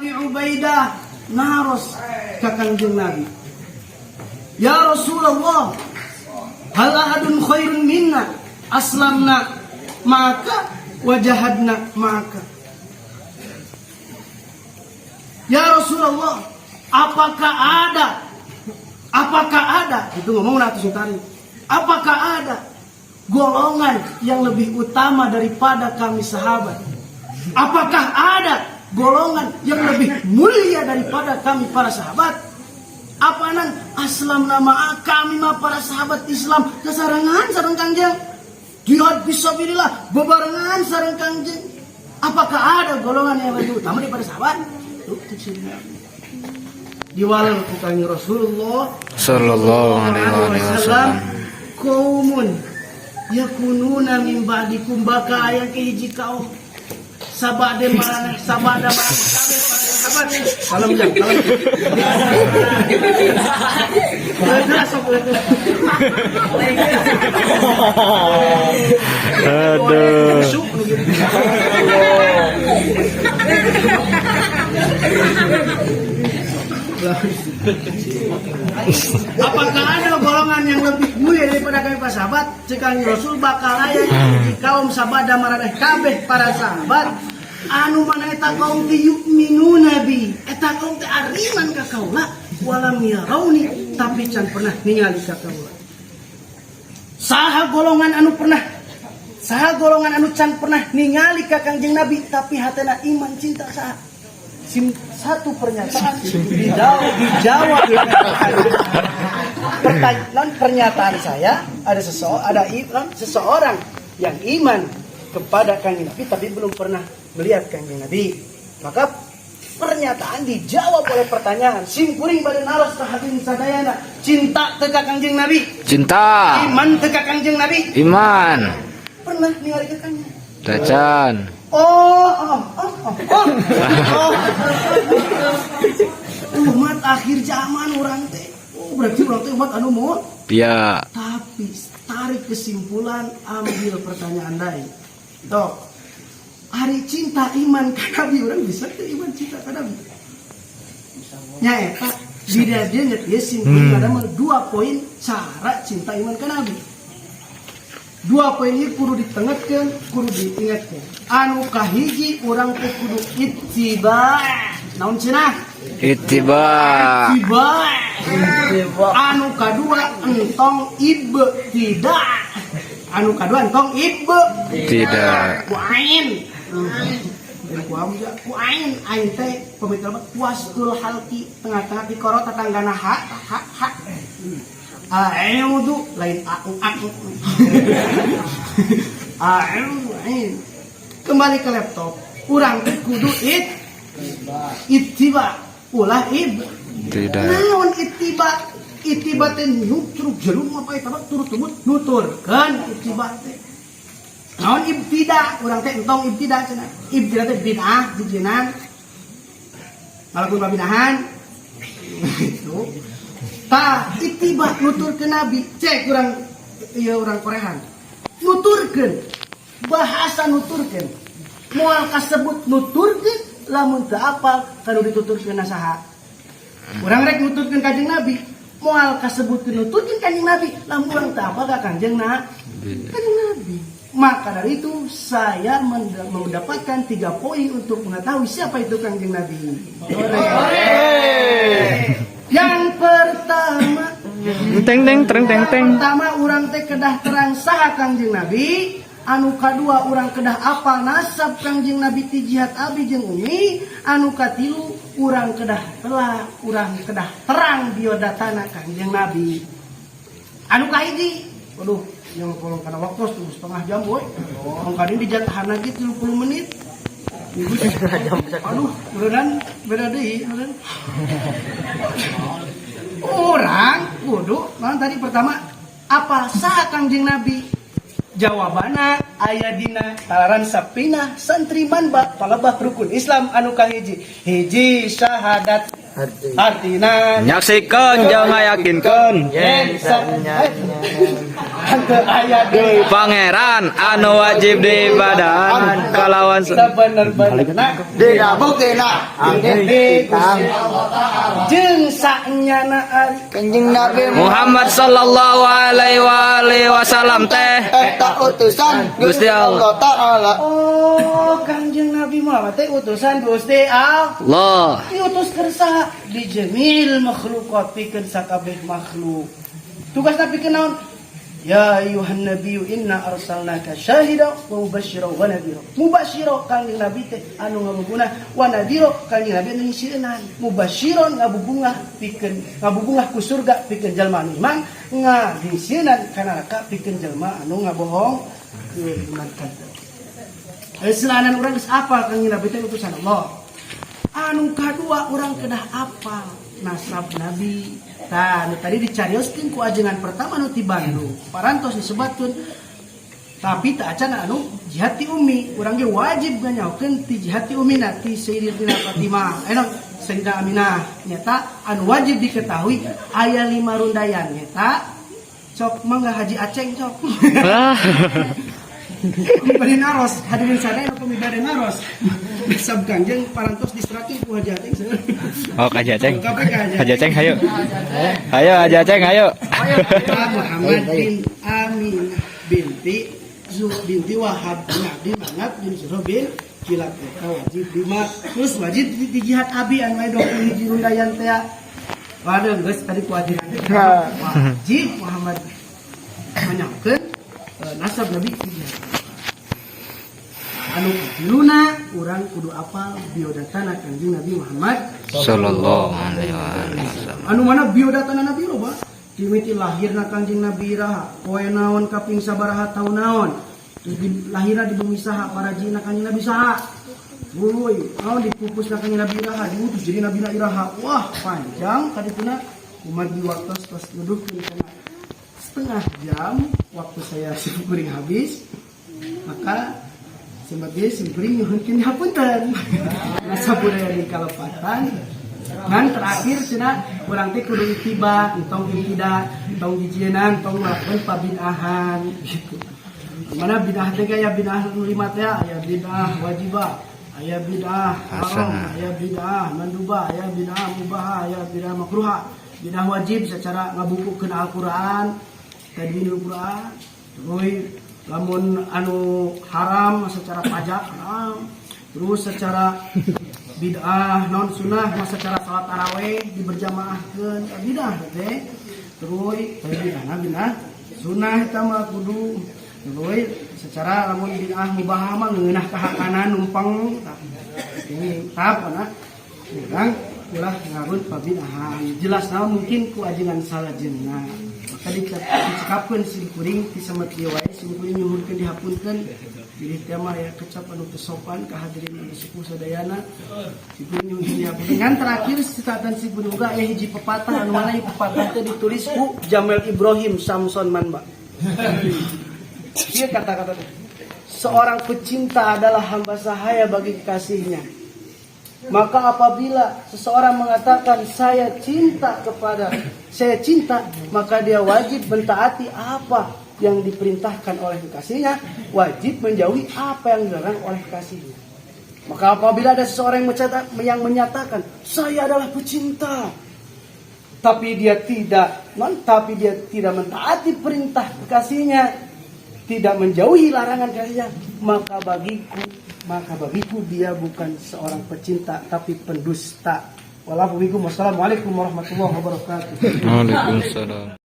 Abi Ubaidah naros ka Kangjeng Nabi. Ya Rasulullah, hal ahadun khairun minna aslamna maka wajahadna maka. Ya Rasulullah, apakah ada, apakah ada, itu ngomong ratu sutari, apakah ada golongan yang lebih utama daripada kami sahabat? Apakah ada golongan yang lebih mulia daripada kami para sahabat? Apa nan aslam nama kami mah para sahabat Islam kesarangan sareng Kangjeng, jihad fisabilillah bebarengan sareng Kangjeng. Apakah ada golongan yang lebih utama daripada sahabat? Tuh, diwaler ku Kangjeng Rasulullah Sallallahu alaihi wasallam. Qaumun yakununa min ba'dikum, bakal aya ke hiji kaum sabade maraneh, sabada maraneh kabeh para sahabat. Salam jang, salam. Udah, sok, udah. Aduh. Sok, nu gitu. Apakah ada golongan yang lebih mulia daripada kami para sahabat? Cek Kangjeng Rasul, bakal aya hiji kaum sabada maraneh kabeh para sahabat, anu mana eta kaum teh yu'minuna bi, eta kaum teh ariman ka kaula, walam yarauni, tapi can pernah ningali ka kaula. Saha golongan anu pernah, saha golongan anu can pernah ningali ka Kangjeng Nabi tapi hatena iman cinta, saha? Satu pernyataan dijawab pertanyaan pernyataan saya, ada seseorang, ada non, seseorang yang iman kepada Kangjeng Nabi tapi belum pernah melihat Kangjeng Nabi. Maka pernyataan dijawab oleh pertanyaan. Sim kuring bade naros ka hadirin sadayana, cinta teu ka Kangjeng Nabi? Cinta. Iman teu ka Kangjeng Nabi? Iman. Pernah ningali ka Kangjeng? Tacan. Oh. Umat akhir zaman urang teh. Oh, berarti urang teh umat anu mau. Iya. Tapi tarik kesimpulan, ambil pertanyaan lain. Tuh. Ari cinta iman ka Nabi, urang bisa teu iman cinta ka Nabi? Nya eta di dia nya dia simpul ada mah dua poin cara cinta iman ka Nabi. Dua poin ini kudu ditengetkeun, kudu diingatkeun. Anu kahiji, urang teh kudu ittiba. Naon cenah? Ittiba. Ittiba. Anu kadua, entong ibtida. Anu kadua, entong Tidak. Ku ain. Ku hamzah, ku ain, ain teh pemikiran wastul halqi, tengah-tengah di korot tetanggana ha ha ha. A'udzu lain a'u a'u. A'udzu ain. Kembali ke laptop. Urang teh kudu ittiba, ulah ib. Tidak. Naon ittiba? Ittiba teh nyutruk jelum apa eta mah turut tumut nuturkeun ittiba teh. Naon ibtida? Urang teh entong ibtida cenah. Ibtida teh bid'ah jijinan. Ngalakuin pabinahan. Itu. Tah, ittiba nuturkeun Nabi. Cek urang ieu, urang korehan. Nuturkeun. Bahasa nuturkeun. Moal kasebut nuturkeun lamun teu apal kanu dituturkeun saha. Urang rek nuturkeun Kanjeng Nabi, moal kasebutkeun nuturkeun Kanjeng Nabi lamun urang teu apal ka Kanjeng Kanjeng Nabi. Maka dari itu saya mendapatkan tiga poin untuk mengetahui siapa itu Kanjeng Nabi. Yang pertama, Teng teng teng teng teng. Pertama, urang teh kedah terang saha Kangjeng Nabi. Anu kadua, urang kedah apal nasab Kangjeng Nabi ti jihad abi jeung umi. Anu katilu, urang kedah telah urang kedah terang biodatana Kangjeng Nabi. Anu kahiji, waduh, yang kolong kana waktu tuh setengah jam boy. Oh, kadang dijatahana ge 30 menit. Aduh, urunan beda deui, urunan. Urang kudu, nah, tadi pertama apa, saha Kangjeng Nabi? Jawabanna aya dina talaran Sapinah Santri Manba, palebah rukun Islam anu kahiji. Hiji, syahadat. Artina Nyaksikeun jeung ngayakinkeun yen henteu aya deui pangeran anu wajib diibadahan kalawan sabener-benerna Dina buktina di Gusti Allah jeung sanyana ari Kanjeng Nabi Muhammad sallallahu alaihi wa alihi wasallam teh eta utusan Gusti Allah. Ta'ala. Oh, Kangjeng Nabi Muhammad teh utusan Gusti Allah. Allah. Diutus keur saha? Li jamil makhluqat, pikeun sakabeh makhluk. Tugasna pikeun naon? Ya ayuhan nabiyyu inna arsalnaka syahida wa mubashshira wa nadhira. Mubashshira Kangjeng Nabi teh anu ngabubungah, wa nadhira Kangjeng Nabi anu nyisieunan. Mubasysyiron ngabubungah pikeun ngabubungah ku surga pikeun jalma anu iman, nganyisieunan ka neraka pikeun jalma anu ngabohong iman ka. Selanan urang geus apal Kangjeng Nabi teh utusan Allah. Anu kadua, urang kedah apal nasab Nabi. Tah, nu tadi dicarioskeun ku ajengan pertama nu ti Bandung. Parantos disebatkeun, tapi tak acan anu jihad ti umi. Urang ge wajib nganyaokeun ti jihad ti umina, ti Sayyidatina Fatimah. Eh, Sayyidah Aminah. Nyata anu wajib diketahui aya lima rundayan nyata. Sok mangga Haji Aceng, sok. Ah. Bade naros, hadirin sadaya nu pami bade naros. Nasab Kangjeng parantos diseraki ku Haji Aceng. Oh, Haji Aceng. Kabeh ka Haji Haji Aceng, hayo. Hayo Haji Aceng, hayo. Muhammad bin Aminah binti Zu binti Wahab bin Abdi Manat bin Zuhra bin Kilab, eta wajib lima. Terus wajib di jihad abi anu aya 20 hiji rundayan teh. Waduh, geus tadi kewajiban teh wajib Muhammad menyampaikan nasab Nabi di jihad. Anu katiluna, urang kudu apal biodatana Kanjeng Nabi Muhammad Sallallahu alaihi wasallam. Anu mana biodata Nabi loba, dimiti lahirna Kanjeng Nabi iraha, poe naon, kaping sabaraha, tahun naon, terus di, lahirna di bumi saha, parajina Kanjeng Nabi saha, tuluy naon, dipupusna Kanjeng Nabi iraha, diutus jadi Nabi na iraha. Wah, panjang kadituna. Kumargi waktu tos duduk kana setengah jam waktu saya simkuring habis, maka sebagai simkuring nyuhunkeun hapunten nasab budaya di kalepatan. Dan terakhir cenah urang teh kudu ittiba, entong ibtidak, entong jijienan, entong melakukan pabid'ahan gitu. Mana bid'ah teh aya bid'ah nu lima teh, aya bid'ah wajibah, aya bid'ah haram, Hasanah. Aya bid'ah mandubah, aya bid'ah mubah, aya bid'ah makruha. Bid'ah wajib secara ngabukukeun Al-Qur'an, tadwinul Qur'an, terus lamun anu haram secara pajak haram, terus secara bid'ah non sunnah mah secara salat taraweh diberjamaahkeun bid'ah teh. Terus tapi bid'ah bid'ah sunnah eta mah kudu. Terus secara lamun bid'ah mubah mah ngeunah kahakanan numpang. Tah, ini tahap kana urang ulah ngarun pabid'ahan jelas nah mungkin ku ajengan salajengna, maka dicekapkeun sim kuring ti samet ieu wae. Sim kuring nyuhunkeun dihapunten bilih teh mah ya kecap anu teu sopan ka hadirin anu sepuh sadayana. Sim kuring nyuhunkeun dihapunten. Ngan terakhir citatan sim kuring uga aya hiji pepatah anu mana ieu pepatah teh ditulis ku Jamel Ibrahim Samson Manba. Dia kata-kata teh, seorang pecinta adalah hamba sahaya bagi kekasihnya. Maka apabila seseorang mengatakan saya cinta kepada saya cinta, maka dia wajib mentaati apa yang diperintahkan oleh kekasihnya, wajib menjauhi apa yang dilarang oleh kekasihnya. Maka apabila ada seseorang yang menyatakan saya adalah pecinta, tapi dia tidak non, tapi dia tidak mentaati perintah kekasihnya, tidak menjauhi larangan kekasihnya, maka bagiku dia bukan seorang pecinta tapi pendusta. Wassalamualaikum warahmatullahi wabarakatuh. Waalaikumsalam.